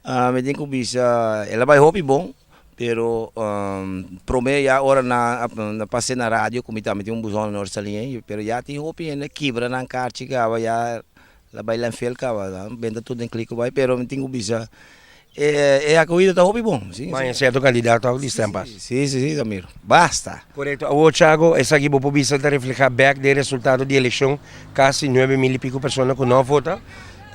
Mi tin ku bisa el a bai hopi bon, pero promé ya ora nan a pas'é na radio ku mi tambe tin un buzon na Noord-Saliña, pero ya tin hopi hende kibra nan karchi kaba, ya el a bai landfill kaba, nan benta tur den kliko bai, pero mi tin ku bisa e akohida ta hopi bon, si. Maña sierto kandidato a di stempas. Si, si, si, Samir, basta. Korekto. Awor Chago, esaki bo por bisa ta reflehá bèk den resultado di elekshon, kasi 9000 i piko persona ku no a vota?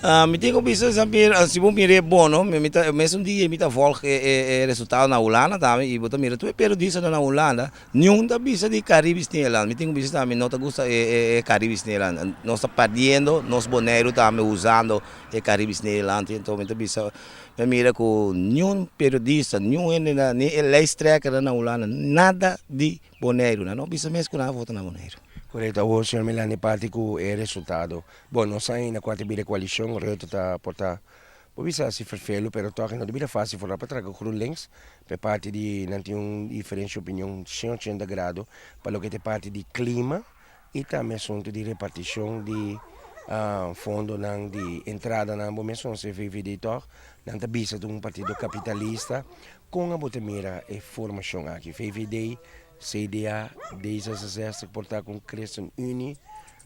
Mi tin ku bisa Samir, si bo mira e bono, mi ta mesun dia mi ta volg e resultado na Hulanda tambe i bo ta mira tur e periodistanan na Hulanda, niun ta bisa di Caribisch Nederland. Mi tin ku bisa tambe mi no ta gusta e Caribisch Nederland. Nos ta perdiendo nos Boneiru tambe usando e Caribisch Nederland. Enton mi ta bisa, mi a mira ku niun periodista, niun hende na, ni e lijsttrekkernan na Hulanda, nada di Boneiru. Nan no bisa mes ku nan a vota na Boneiru. Korekto. Awor señor Melanie parti ku e resultado. Bon, nos a ainda ku a ta bira koalishon, Rutte ta por ta por bisa hasi ferfelu, pero tòg e no ta bira fásil for nan pa traga GroenLinks pa e parti di nan tin un diferensha opinion 180 grado pa loke ta e parti di klima i tambe asuntu di repartishon di fondonan di entradanan. Bo mes conoce VVD tòg, nan ta bisa ta un partido kapitalista. Kon abo ta mira e formashon aki? VVD, CDA, D66 por ta ku ChristenUnie.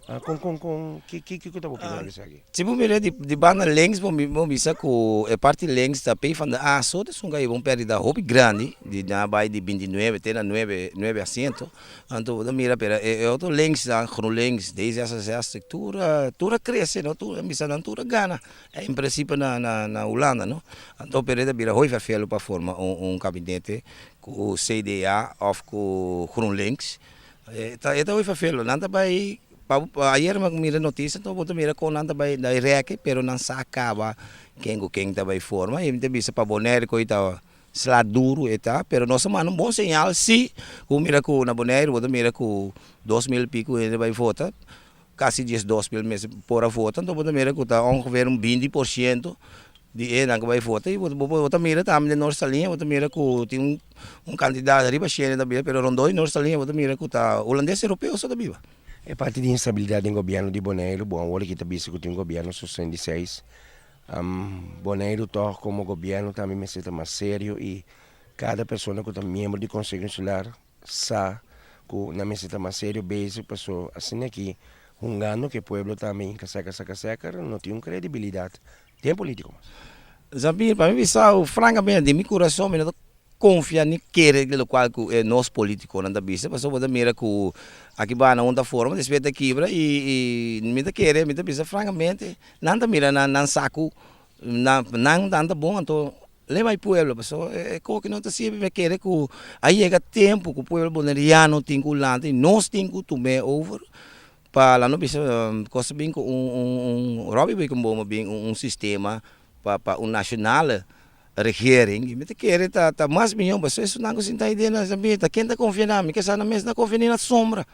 Kon kon kon ki ki kiko ta bo opinion riba esaki? Si bo mira di banda links bo bo bisa ku e parti links ta PvdA so ta esun ka hiba un perdida hopi grandi di nan a bai di 29 te na nuebe nuebe asiento anto bo ta mira pero e otro links nan GroenLinks, D66 tur a tur a krese no tur a bisa nan tur a gana en principio na na na Hulanda no anto pero e ta bira hopi vervelu pa forma un kabinete ku CDA of ku GroenLinks. E ta hopi vervelu, nan ta bai pa ayer mi a mira noticia enton bo ta mira kon nan ta bai na e rèki pero nan sa kaba ken ku ken ta bai forma i mi ta bisa pa Bonaire ku ta sla duru e ta pero nos a manda un bon señal si ku mira ku na Bonaire bo ta mira ku 2000 pico hende bai vota kasi 12.000 mester por a vota enton bo ta mira ku ta ongeveer un 20% di e nan ku bai vota i bo bo ta mira tambe den Noord Saliña bo ta mira ku tin un kantidat riba shende ta biba pero rondó di Noord Saliña bo ta mira ku ta hulandes europeo so ta biba. E parti di instabilidat den gobièrnu di Boneiru, bon awor aki ta bisa ku tin un gobièrnu 66, Boneiru tòg komo gobièrnu tambe mester ta mas serio i kada persona ku ta miembro di Konseho Insular sa ku nan mester ta mas serio bezig paso asina aki hungando ku e pueblo tambe hinka sèker sèker sèker no tin un kredibilidat den politico mas. Zamir, pa mi bisa francamente di mi curason mi no ta confia ni kere di locual cu e nos politiconan ta bisa pasobra bo ta mira cu aki banda un ta forma despues ta kibra y mi ta kere mi ta bisa francamente nan ta mira nan sacu nan nan ta bon anto leba e pueblo pasobra e koki no ta sirbi mi a kere cu a yega tempo cu pueblo boneriano tin cu lanta y nos tin cu tum'e over Pa la no bisa cos ta bin cu un Robbie Beukenboom a bin un sistema pa un nacionale regering y mi ta kere ta mas miho pasobra esunnan cu sinta ahi den ta ken ta confia nan mi kesa nan mes na confia ni na sombra.